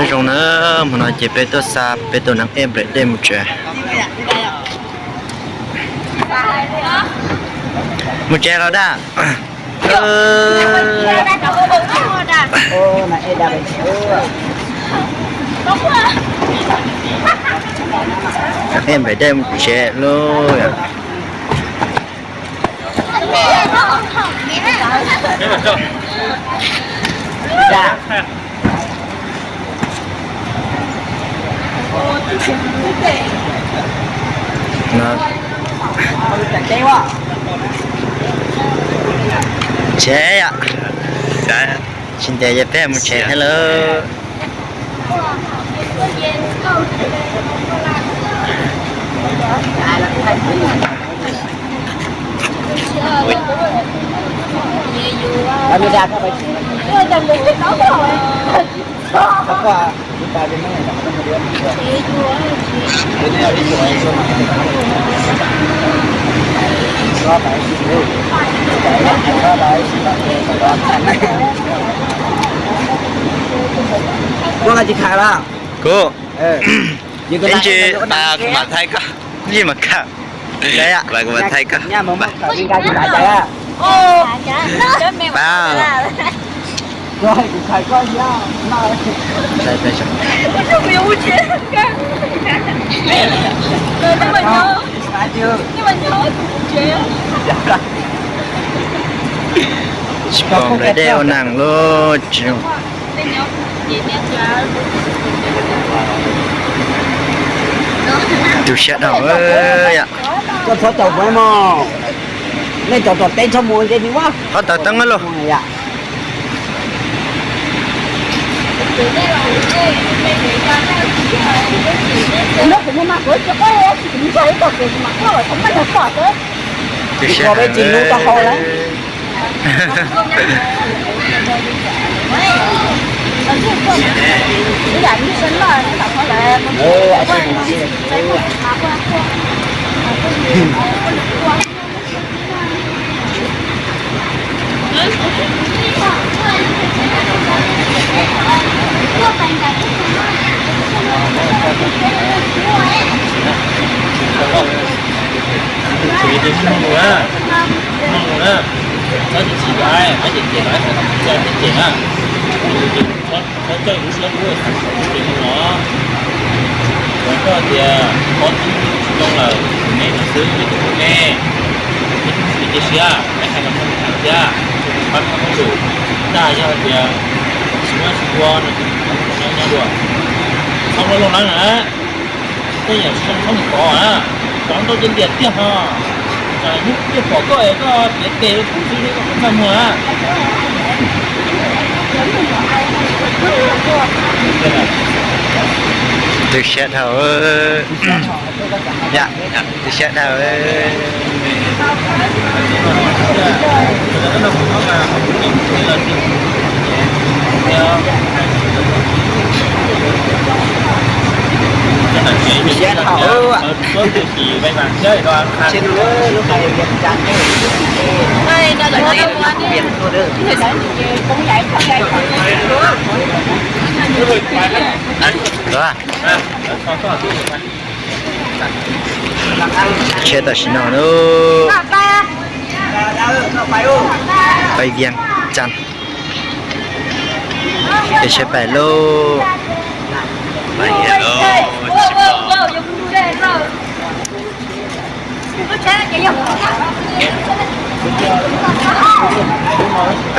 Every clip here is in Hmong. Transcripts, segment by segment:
Nyob zoo na, hmo no ces peb tuaj xa peb tus neeg ej nplawm dej mus tsev. Mus tsev los dab. Ej nplawm dej mus tsev lauj. Tsev yom. Tsis ntev ces peb mus tsev thiab lawm. Kuv, ib ntsis, kuv mam thaij koj, ib ntsis mam kawm. Kuv mam thaij koj. Tsis pom nplawm dej ua neeg lauj. Tu siab dhau yom. Koj txhob caum kuv mog. Nej cov tom teb txhob mus nte ni. Qhov taws teeb lauj. Twb siab heev. Tus tsev ces mloog lus na, mloog lus na, txhob tsis txhim lawv, txhob tsis txhim lawv, txhob coj lub siab hlub xav tus tsev mloog no. Txawm koj tias qhov twg tsis zoo lawm, tus me no xwb ces tus tus me, peb tsis cia siab, peb hais los mloog thiab, pab koj lus. Tab yog tias tsis muaj tsis ua no ces nyob nyob dua, txhob muab looj leeb na. Tej yam tsis zoo txhob mus kov na, kov ntau ces ntiam tiag ho. Tsam hnub twg pom koj es koj tiav tes rau kuv xwb, koj txaj muag na. Tu siab dhau. Tu siab dhau. Tu siab dhau. Tsheb tam sim no lub pais Vias Cas, ces tsheb pais lub pais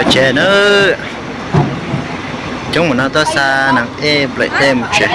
tsev na. Coob mus no tuaj xa neeg ej nplawm dej mus tsev.